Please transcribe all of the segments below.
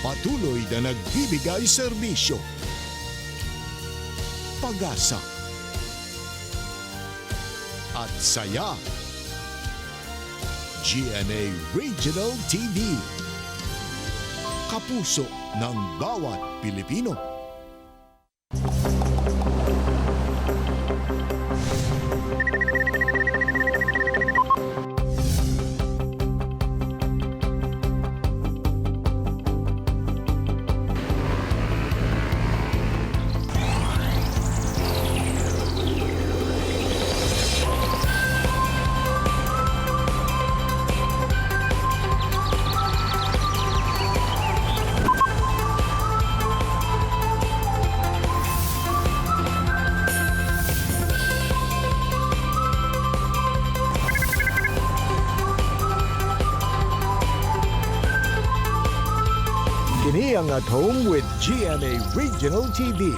Patuloy na nagbibigay serbisyo, pag-asa, at saya. GMA Regional TV. Kapuso ng bawat Pilipino. Kini ang At Home with GMA Regional TV.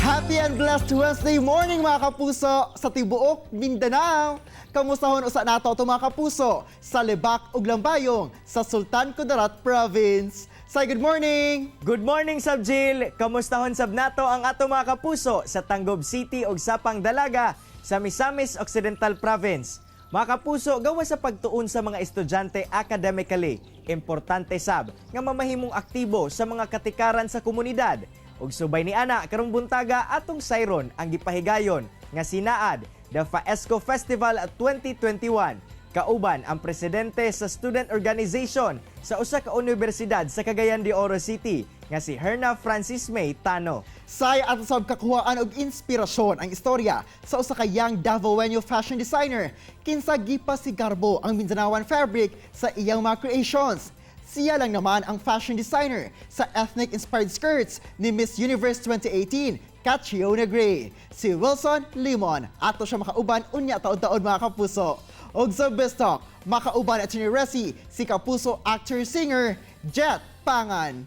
Happy and blessed Wednesday morning, mga kapuso, sa tibuok Mindanao. Kamustahon usa nato ato, mga kapuso, sa Lebak ug Lambayong sa Sultan Kudarat Province. Say good morning. Good morning, Sab Jill! Kamustahon sab nato ang ato, mga kapuso, sa Tanggob City ug Sapang Dalaga sa Misamis Occidental Province. Mga kapuso, gawa sa pagtuon sa mga estudyante academically, importante sab nga mamahimong aktibo sa mga katikaran sa komunidad. Ug subay ni ana, karong buntaga atong sayron ang gipahigayon nga sinaad, the FAESCO Festival 2021, kauban ang presidente sa student organization sa usa ka universidad sa Cagayan de Oro City nga si Herna Francis May Tano. Say ato sab kakuhaan og inspirasyon ang istorya sa usa ka young Davaoenyo fashion designer kinsa gipasigarbo ang Mindanaoan fabric sa iyang mga creations. Siya lang naman ang fashion designer sa ethnic-inspired skirts ni Miss Universe 2018, Catriona Gray. Si Wilson Limon. Ato siya makauban unya taon-taon, mga kapuso. Og sa Best Talk, makauban at ni Resi, si kapuso actor-singer Jet Pangan.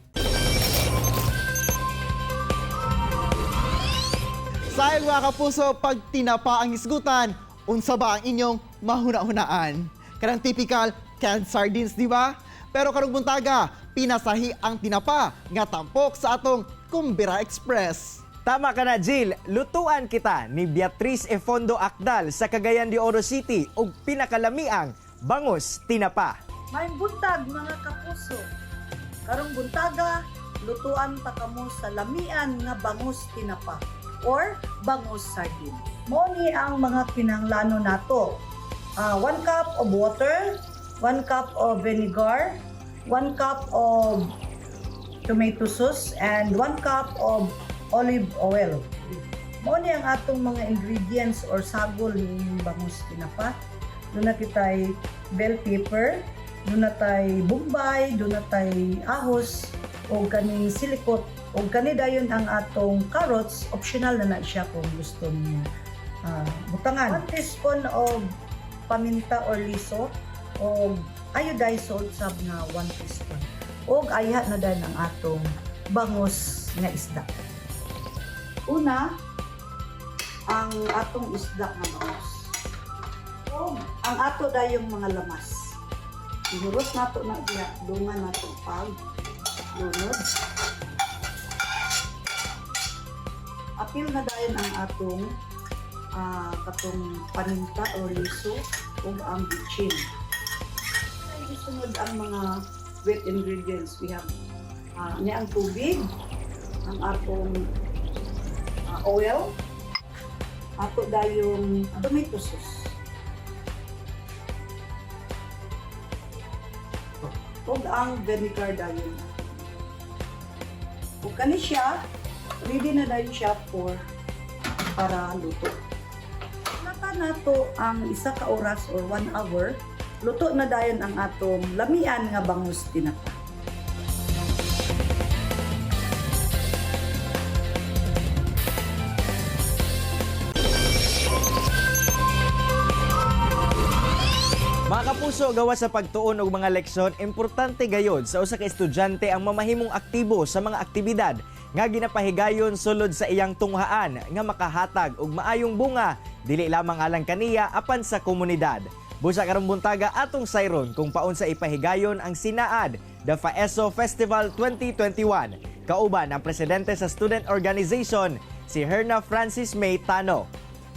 Sayang, mga kapuso, pag tinapa ang hisgutan, unsa ba ang inyong mahuna-hunaan? Kanang typical canned sardines, di ba? Pero karong buntaga, pinasahi ang tinapa nga tampok sa atong Kumbira Express. Tama ka na, Jill. Lutuan kita ni Beatrice Efondo Akdal sa Cagayan de Oro City og pinakalamiang bangus tinapa. Maayong buntag, mga kapuso. Karong buntaga, lutuan ta kamo sa lamian nga bangus tinapa or bangus sardine. Mao ni ang mga kinahanglanon nato. 1 cup of water, 1 cup of vinegar, 1 cup of tomato sauce, and 1 cup of olive oil. Mao ni ang atong mga ingredients or sagol ni bangus tinapa. Duna kitay bell pepper, duna tay bombay, duna tay ahos, o kaning silikot, o kani dayon ang atong carrots, optional na na siya kung gusto niyo butangan. 1 teaspoon of paminta or liso, o iodized salt sab nga 1 teaspoon. Og ayha na dayon ang atong bangus nga isda. Una, ang atong isda nga bangus. O ang ato dayong mga lamas. Ihurot nato na diha, dungan nato pag lunod. Apil na dayon ang atong katong paminta or liso ug ang bitchin. Ay, isunod ang mga wet ingredients. We have ni ang tubig, ang atong oil, ato dayong tomato sauce. Ug ang vinegar dayon. Ug kani siya, ready na dayon siya for para luto. Lata nato ang 1 ka oras or 1 hour, luto na dayon ang atong lamian nga bangus tinapa. Mga kapuso, gawa sa pagtuon og mga leksyon, importante gayod sa usa ka estudyante ang mamahimong aktibo sa mga aktibidad nga ginapahigayon sulod sa iyang tunghaan nga makahatag og maayong bunga dili lamang alang kaniya apan sa komunidad. Busa karong buntaga, atong sayron kung paunsa ipahigayon ang Sinaad, the FAESO Festival 2021. Kauban ang presidente sa student organization, si Herna Francis May Tano.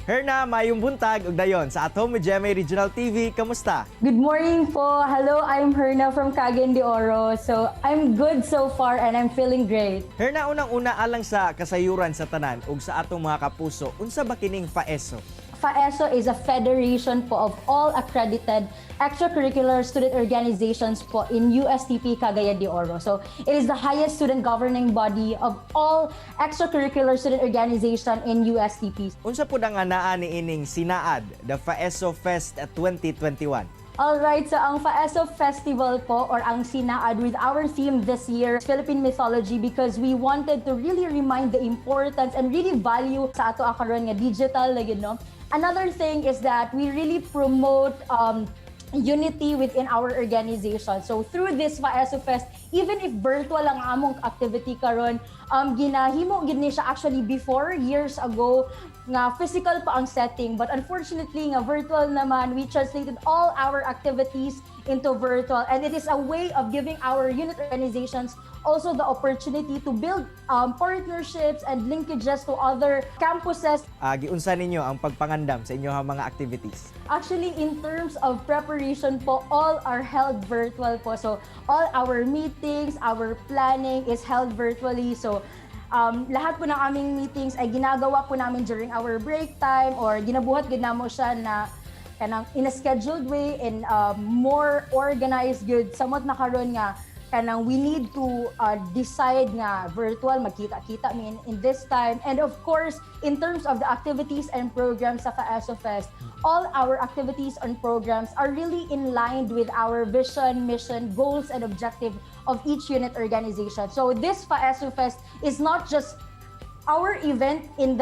Herna, mayong buntag ug dayon sa At Home with GMA Regional TV. Kamusta? Good morning po. Hello, I'm Herna from Cagayan de Oro. So, I'm good so far and I'm feeling great. Herna, unang-una, alang sa kasayuran sa tanan ug sa atong mga kapuso, unsa ba kining FAESO? FAESO is a federation po of all accredited extracurricular student organizations po in USTP Cagayan de Oro. So, it is the highest student governing body of all extracurricular student organization in USTP. Unsa pud ang anaa ni ining Sinaad, the FAESO Fest 2021? Alright, so ang FAESO Festival po or ang Sinaad with our theme this year, Philippine Mythology, because we wanted to really remind the importance and really value sa ato karon nga digital lagi, no? Another thing is that we really promote unity within our organization. So through this FAESO Fest, even if virtual ang among activity karon, ginahimo gid ni siya actually before, years ago, nga physical pa ang setting. But unfortunately, nga virtual naman, we translated all our activities into virtual. And it is a way of giving our unit organizations also the opportunity to build partnerships and linkages to other campuses. Giunsa ninyo ang pagpangandam sa inyong mga activities? Actually, in terms of preparation po, all are held virtual po. So, all our meetings, our planning is held virtually. So, lahat po ng aming meetings ay ginagawa po namin during our break time or ginabuhat gid namo siya na kanang in a scheduled way and more organized good. Samot na karon nga kanang we need to decide nga virtual magkita-kita mi in this time. And of course, in terms of the activities and programs sa FAESO Fest, all our activities and programs are really in line with our vision, mission, goals and objective of each unit organization. So this FAESO Fest is not just our event in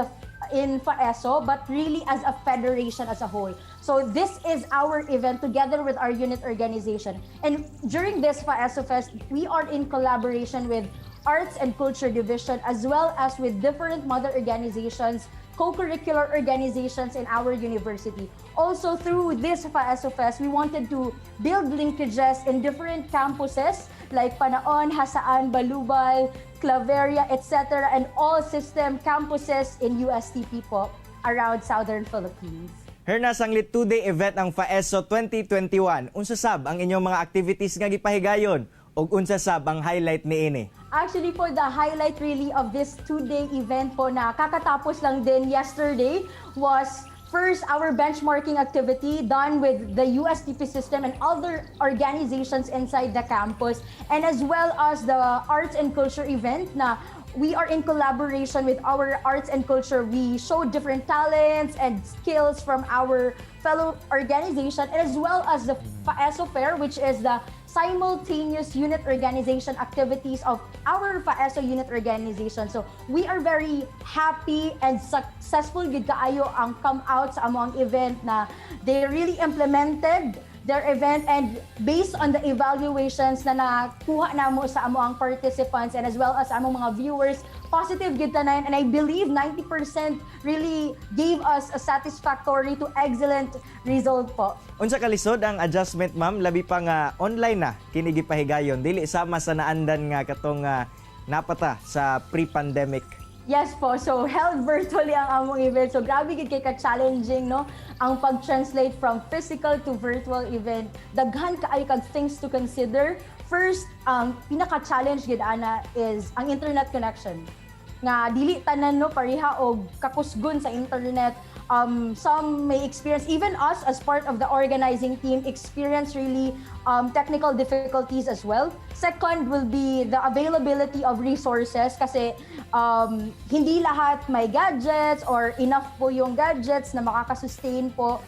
FAESO, but really as a federation as a whole. So this is our event together with our unit organization. And during this FAESO Fest, we are in collaboration with Arts and Culture Division as well as with different mother organizations, co-curricular organizations in our university. Also through this FAESO Fest, we wanted to build linkages in different campuses like Panaon, Jasaan, Balubal, Claveria, etc., and all system campuses in USTP po around Southern Philippines. Herna, sanglit 2-day event ang FAESO 2021. Unsa sab ang inyong mga activities nga gipahigayon ug unsa sab ang highlight niini? Actually po, the highlight really of this 2-day event po na kakatapos lang din yesterday was first our benchmarking activity done with the USTP system and other organizations inside the campus, and as well as the arts and culture event na we are in collaboration with our arts and culture. We show different talents and skills from our fellow organization, and as well as the FAESO Fair, which is the simultaneous unit organization activities of our FAESO unit organization. So we are very happy and successful gid kaayo ang come out sa among event na they really implemented their event, and based on the evaluations na nakuha namo sa among participants and as well as among mga viewers, positive gid tanan, and I believe 90% really gave us a satisfactory to excellent result po. Unsa kalisod ang adjustment, ma'am, labi pa nga online na kini gipahigayon, dili sama sa naandan nga katong napata sa pre-pandemic? Yes po. So held virtually ang among event. So grabe gid kay ka-challenging, no, ang pag-translate from physical to virtual event. Daghan kaayo kag things to consider. First, ang pinaka-challenge gid ana is ang internet connection. Nga dili tanan, no, pareha og kakusgon sa internet. Some may experience, even us as part of the organizing team, experience really technical difficulties as well. Second will be the availability of resources kasi hindi lahat may gadgets or enough po yung gadgets na makakasustain po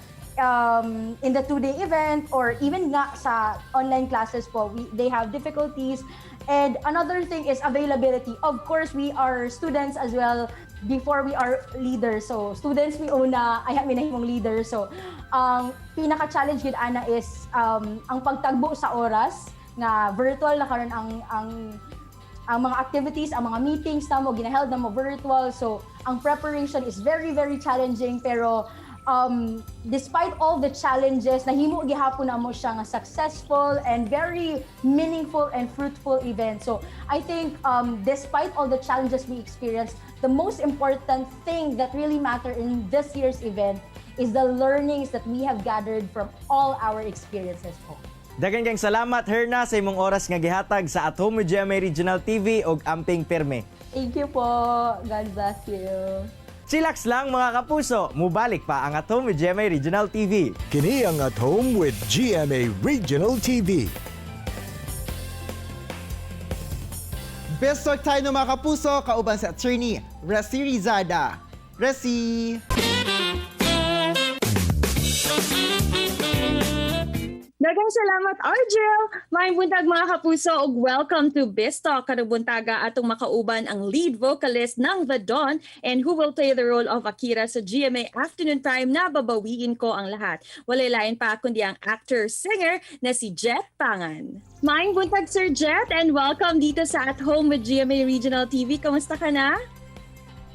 in the 2-day event or even nga sa online classes po, they have difficulties. And another thing is availability. Of course, we are students as well before we are leaders. So, students mi una, ay mi nahimong leader. So, ang pinaka-challenge gid ana is ang pagtagbo sa oras nga virtual na karon ang mga activities, ang mga meetings namo ginaheld namo virtual. So, ang preparation is very, very challenging, pero Despite all the challenges, nahimo gihapon namo siya nga successful and very meaningful and fruitful event. So I think despite all the challenges we experienced, the most important thing that really matter in this year's event is the learnings that we have gathered from all our experiences po. Daghang kang salamat, Herna, sa imong oras nga gihatag sa At Home with GMA Regional TV og Amping Perme. Thank you po. God bless you. Chillax lang, mga kapuso, mubalik pa ang At Home with GMA Regional TV. Kini ang At Home with GMA Regional TV. Best talk tayo ng mga kapuso, kauban sa Attorney Resi Rizada. Resi! Daghang salamat, Argel! Maayong buntag, mga kapuso, ug welcome to Bistalk. Karong buntaga atong makauban ang lead vocalist ng The Dawn and who will play the role of Akira sa GMA Afternoon Prime na Babawiin Ko Ang Lahat. Walay lain pa kundi ang actor-singer na si Jet Pangan. Maayong buntag, Sir Jet, and welcome dito sa At Home with GMA Regional TV. Kamusta ka na?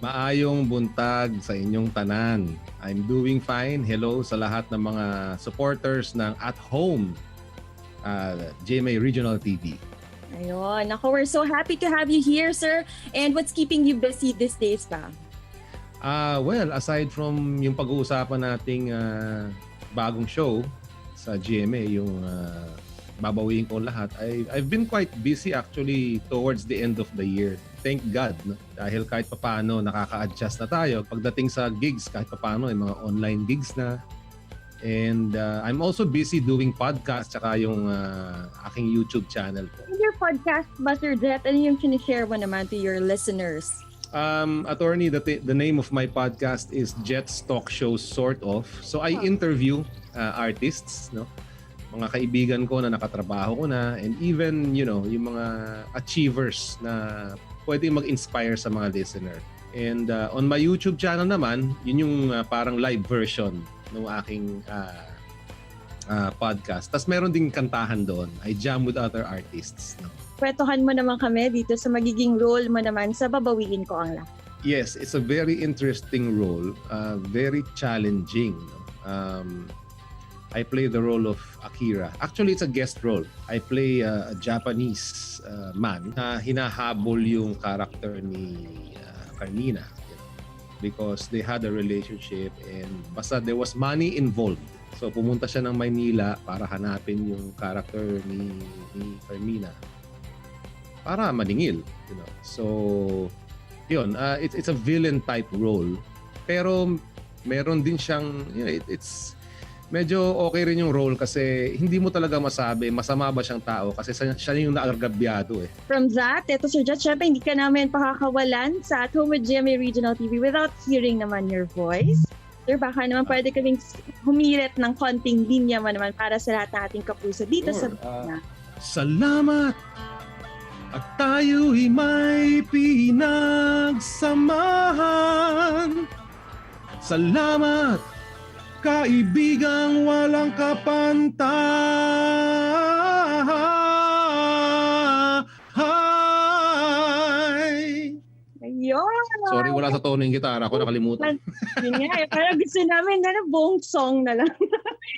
Maayong buntag sa inyong tanan. I'm doing fine. Hello sa lahat ng mga supporters ng At Home GMA Regional TV. Ayun, ako, we're so happy to have you here, sir. And what's keeping you busy these days ba? Well, aside from yung pag-uusapan nating bagong show sa GMA, yung Babawiin Ko ang Lahat, I've been quite busy actually towards the end of the year. Thank God, no? Dahil kahit papaano nakaka-adjust na tayo. Pagdating sa gigs, kahit papaano, yung mga online gigs na. And I'm also busy doing podcast tsaka yung aking YouTube channel po. In your podcast ba, Sir Jet, ano yung sinishare mo naman to your listeners? Attorney, the name of my podcast is Jet's Talk Show, sort of. So I interview artists, no? Mga kaibigan ko na nakatrabaho ko na and even, yung mga achievers na pwedeng mag-inspire sa mga listener. And on my YouTube channel naman, yun yung parang live version ng aking podcast. Tapos meron ding kantahan doon. I jam with other artists. No? Kwentuhan mo naman kami dito sa magiging role mo naman sa Babawiin Ko Ang Lahat. Yes, it's a very interesting role, very challenging. No? I play the role of Akira. Actually, it's a guest role. I play a Japanese man na hinahabol yung character ni Carmina because they had a relationship and basta there was money involved. So pumunta siya ng Maynila para hanapin yung character ni Carmina para maningil. So yun, it's a villain type role. Pero meron din siyang, it's medyo okay rin yung role kasi hindi mo talaga masabi masama ba siyang tao kasi siya yung naagrabyado eh. From that, eto, Sir Jet, syempre hindi ka namin pakakawalan sa At Home with GMA Regional TV without hearing naman your voice. Sir, baka naman pwede kaming humirit ng konting linya mo naman para sa lahat ng ating kapuso dito Sure, sa Salamat at tayo'y may pinagsamahan. Salamat, kaibigang walang kapantay. Ayun! Sorry, wala sa tono yung gitara ko, nakalimutan. Yun nga eh. Parang gusto namin na buong song na lang.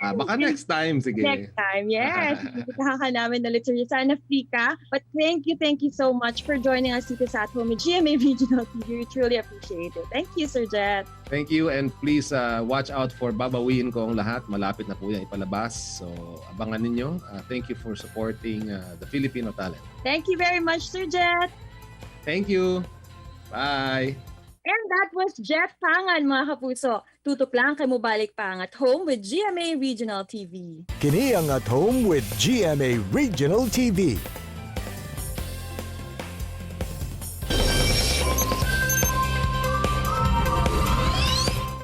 Ah, baka next time, sige. Next time, yes. Imbitahan ka namin ulit, sir. Sana free ka. But thank you so much for joining us dito sa At Home with GMA Regional TV. We truly appreciate it. Thank you, Sir Jet. Thank you and please watch out for Babawiin Ko Ang Lahat. Malapit na po yan ipalabas. So abangan ninyo. Thank you for supporting the Filipino talent. Thank you very much, Sir Jet. Thank you. Bye. And that was Jet Pangan, mga kapuso. Tutok lang kay mobalik pa ang At Home with GMA Regional TV. Kini ang At Home with GMA Regional TV.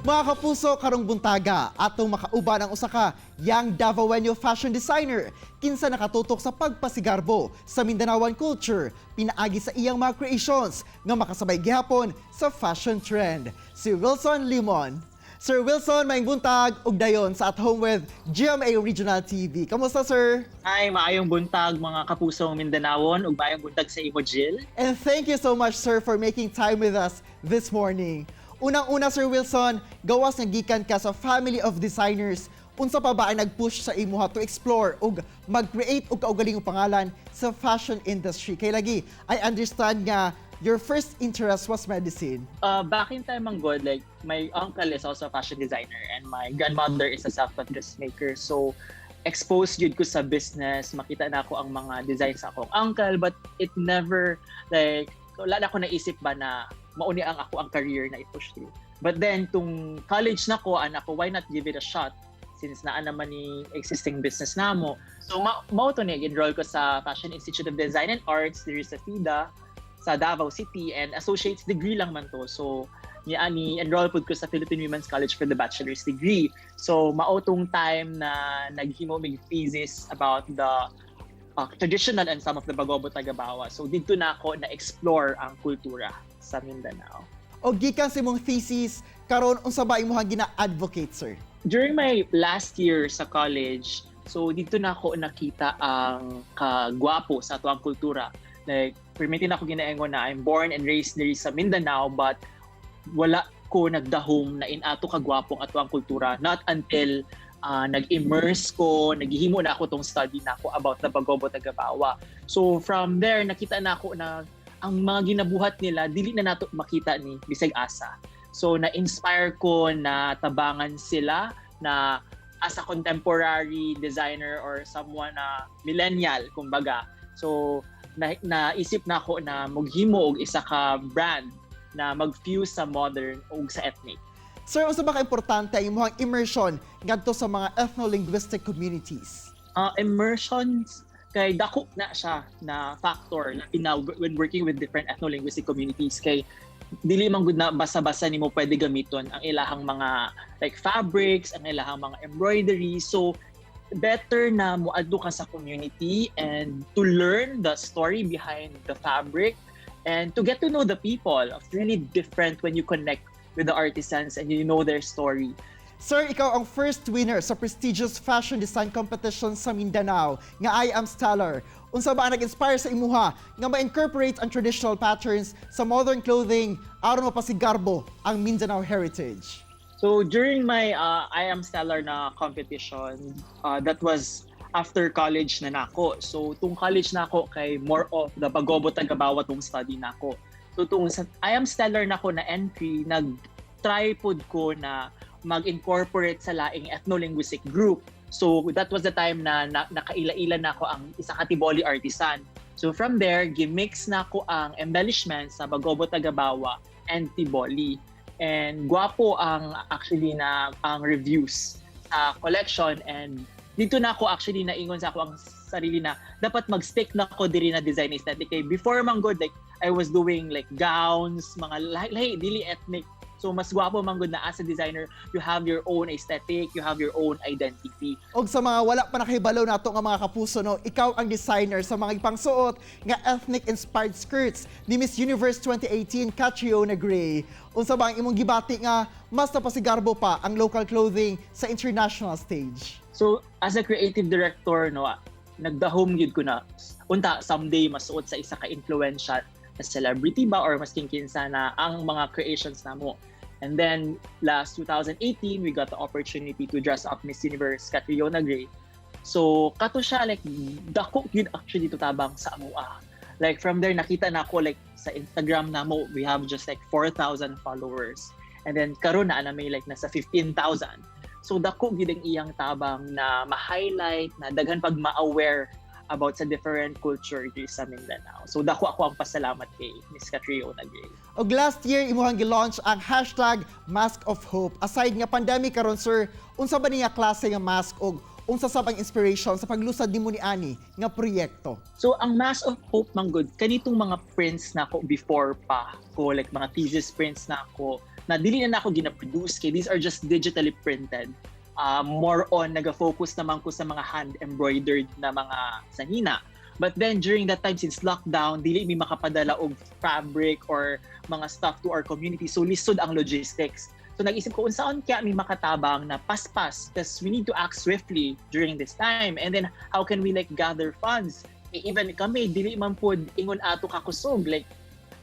Mga kapuso, karong buntaga, atong makauban ang usa ka young Davaoenyo fashion designer kinsa nakatutok sa pagpasigarbo sa Mindanaoan culture pinaagi sa iyang mga creations nga makasabay gihapon sa fashion trend. Si Wilson Limon. Sir Wilson, maayong buntag ug dayon sa At Home with GMA Regional TV. Kamusta, sir? Ay, maayong buntag, mga kapusong Mindanawon, ug maayong buntag sa imo, Jill. And thank you so much, sir, for making time with us this morning. Unang-una, Sir Wilson, gawas nga gikan ka sa family of designers, unsa pa ba ang nag-push sa imuha to explore ug mag-create og kaugalingong pangalan sa fashion industry? Kay lagi, I understand nga your first interest was medicine. Back in time, man gud, like, my uncle is also a fashion designer and my grandmother is a self-taught dressmaker. So, exposed jud ko sa business, makita na ako ang mga designs sa akong uncle, but it never, like, wala na ako naisip ba na mao ni ang ako ang career na i-push through. But then, tung college na ko, anak ko, why not give it a shot? Since naa naman ni existing business namo. So, mao to ni, enroll ko sa Fashion Institute of Design and Arts, there is sa FIDA, sa Davao City, and associate's degree lang man to. So, ni ani enroll pud ko sa Philippine Women's College for the bachelor's degree. So, mao tong time na naghimo mig thesis about the traditional and some of the Bagobo Tagabawa. So, didto na ako na-explore ang kultura sa Mindanao. O gikan sa imong thesis, karon unsa ba imong gina-advocate, sir? During my last year sa college, so didto na ako nakita ang kagwapo sa atuang kultura. Like, permitin ako ginaingon na I'm born and raised diri sa Mindanao, but wala ko nagdahom na inato kagwapo ang atuang kultura not until nag-immerse ko, naghihimo na ako tong study na ako about the Bagobo Tagabawa. So from there, nakita na ako na ang mga ginabuhat nila, dili na nato makita ni bisag asa. So na-inspire ko na tabangan sila na as a contemporary designer or someone na millennial, kumbaga. So naisip na ako na mughimo og isa ka brand na mag-fuse sa modern ug sa ethnic. Sir, unsa ba ka-importante ang imong immersion ngadto sa mga ethno-linguistic communities? Immersions kay dako na siya na factor na when working with different ethno-linguistic communities, kay dili man gud na basta-basta nimo pwede gamiton ang ilahang mga like fabrics, ang ilahang mga embroidery. So better na moadto ka sa community and to learn the story behind the fabric and to get to know the people. It's really different when you connect with the artisans and you know their story. Sir, ikaw ang first winner sa prestigious fashion design competition sa Mindanao nga I Am Stellar. Unsa ba ang nag-inspire sa imuha nga ma-incorporate ang traditional patterns sa modern clothing aron mapasigarbo ang Mindanao heritage? So during my I Am Stellar na competition, that was after college na nako. So tung college nako kay more of the Bagobo Tagabawa tong study nako. So tung sa I Am Stellar nako na entry, nag-try pod ko na mag-incorporate sa laing ethno-linguistic group. So that was the time na nakaila-ila na ako ang isa ka Tiboli artisan. So from there, gimix na ako ang embellishment sa Bagobo Tagabawa and Tiboli. And gwapo ang actually na ang reviews sa collection, and didto na ako actually naingon sa ako ang sarili na dapat mag-stick na ako diri na design aesthetic, kay before man gud, like, I was doing like gowns, mga lahi, dili ethnic. So mas gwapo man gud na as a designer, you have your own aesthetic, you have your own identity. Og sa mga wala pa nakahibalo nato nga mga kapuso, no, ikaw ang designer sa mga ipangsuot nga ethnic-inspired skirts ni Miss Universe 2018 Catriona Gray. Unsa ba ang imong gibati nga mas napasigarbo pa ang local clothing sa international stage? So as a creative director, no, nagdahom gyud ko na unta someday masuot sa isa ka influential na celebrity ba or masking kinsa na ang mga creations namo. And then last 2018, we got the opportunity to dress up Miss Universe Catriona Gray. So kato siya, like, dako gyud actually to tabang sa amoa. Like, from there nakita na ako, like, sa Instagram namo we have just like 4,000 followers. And then karon na may like nasa 15,000. So dako gyud ang iyang tabang na ma-highlight na daghan pag ma-aware about sa different culture diri sa Mindanao. So dako ako ang pasalamat kay Miss Catriona Gray. Og last year imuhang gi-launch ang #MaskOfHope. Aside nga pandemic karon, sir, unsa ba niya klase nga mask og unsa sab ang inspiration sa paglusad nimo ni ani nga proyekto? So ang Mask of Hope man gud, kanitong mga prints na ako before pa ko, like mga thesis prints na ako na dili na nako gina-produce kay these are just digitally printed. More on naga-focus naman ko sa mga hand embroidered na mga sanina. But then during that time, since lockdown, dili mi makapadala og fabric or mga stuff to our community. So lisod ang logistics. So nag-isip ko, unsaon kaya mi makatabang na paspas, because we need to act swiftly during this time. And then how can we like gather funds? Eh, even kami dili man pod ingon ato kakusog. Like,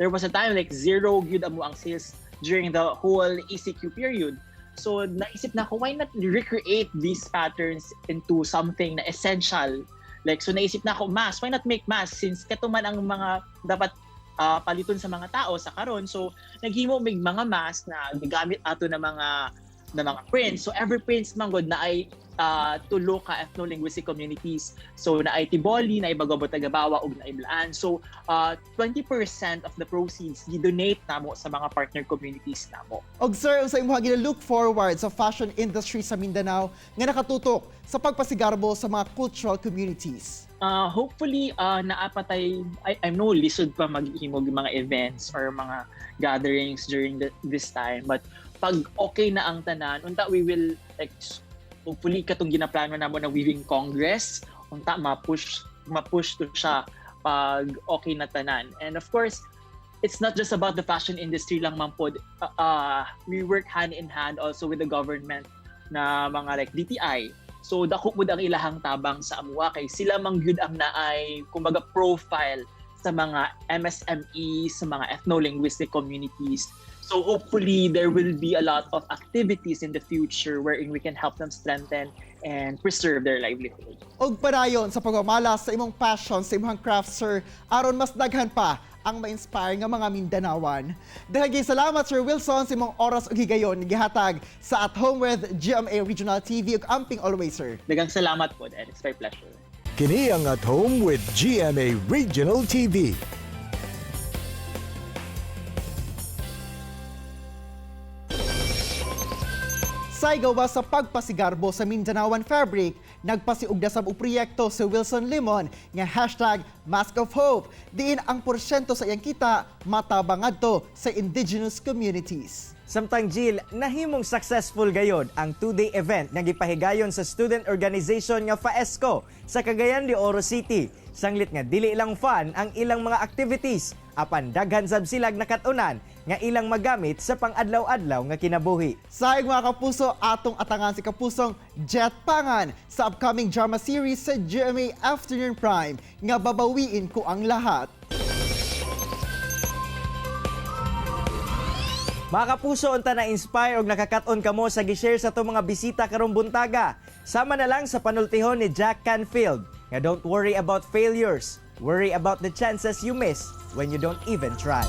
there was a time like zero gyud amo ang sales. during the whole ECQ period. So naisip nako, why not recreate these patterns into something na essential? Like, so naisip nako, mask, why not make mask since kato man ang mga dapat paliton sa mga tao sa karon. So naghimo mig mga mask na gigamit ato na mga prints. So every prints man gud naay tulo ka ethno-linguistic communities. So naay Tiboli, naay Bagobo Tagabawa ug naay Blaan. So 20% of the proceeds gi-donate namo sa mga partner communities namo. Og sir, unsa imong gina-look forward sa fashion industry sa Mindanao nga nakatutok sa pagpasigarbo sa mga cultural communities? Hopefully naa pa tay, I know lisod pa maghimog mga events or mga gatherings during this time, but pag okay na ang tanan, unta we will, like, hopefully katong ginaplano namo na weaving congress, unta ma-push to siya pag okay na tanan. And of course, it's not just about the fashion industry lang man pod. We work hand in hand also with the government na mga like DTI. So dako pud ang ilahang tabang sa amuha kay sila man gyud ang naay kumbaga profile sa mga MSME, sa mga ethno-linguistic communities. So hopefully there will be a lot of activities in the future wherein we can help them strengthen and preserve their livelihood. Og padayon sa pagmamalas sa imong passion sa imong craft, sir, aron mas daghan pa ang ma-inspire nga mga Mindanawan. Daghang salamat, Sir Wilson, sa imong oras ug higayon gihatag sa At Home with GMA Regional TV ug amping always, sir. Daghang salamat po and it's my pleasure. Kini ang At Home with GMA Regional TV. Sa gawa sa pagpasigarbo sa Mindanaoan fabric, nagpasiugda sa og proyekto si Wilson Limon nga #MaskOfHope. Diin ang porsyento sa iyang kita matabang ngadto sa indigenous communities. Samtang Jill, nahimong successful gayod ang two-day event nga gipahigayon sa student organization nga FAESCO sa Cagayan de Oro City. Sanglit nga dili lang fun ang ilang mga activities, apan daghan sab silag nakatunan nga ilang magamit sa pang-adlaw-adlaw nga kinabuhi. Saig mga kapuso, atong atangan si kapusong Jet Pangan sa upcoming drama series sa GMA Afternoon Prime nga Babawiin Ko ang Lahat. Mga kapuso, unta na-inspire og nakakaton kamo sa gi-share sa atong mga bisita karong buntaga. Sama na lang sa panultihon ni Jack Canfield nga don't worry about failures, worry about the chances you miss when you don't even try.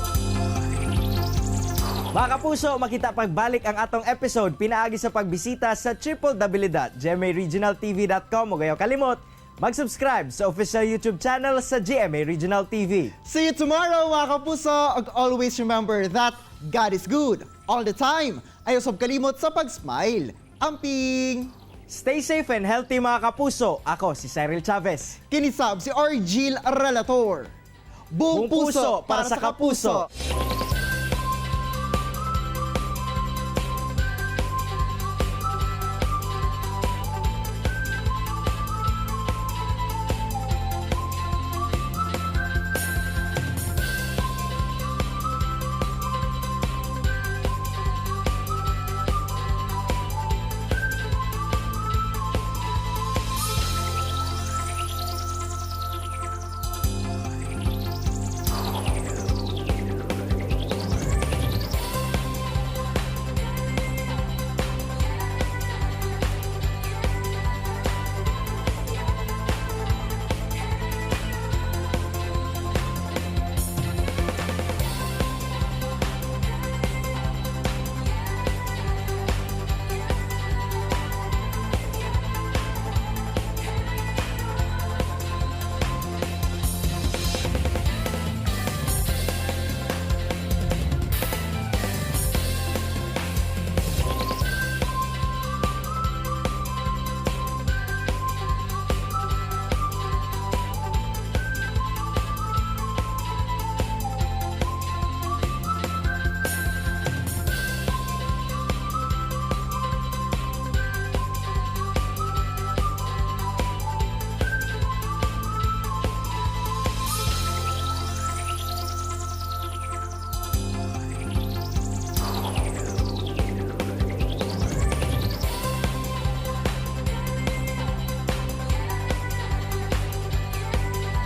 Mga kapuso, makita pagbalik ang atong episode pinaagi sa pagbisita sa www.gmaregionaltv.com o gayaw kalimot, mag-subscribe sa official YouTube channel sa GMA Regional TV. See you tomorrow, mga kapuso! Ug always remember that God is good all the time. Ayaw sab kalimot sa pag-smile. Amping! Stay safe and healthy, mga kapuso. Ako si Cyril Chavez. Kini sab si Argil Relator. Buong Buong puso para sa kapuso.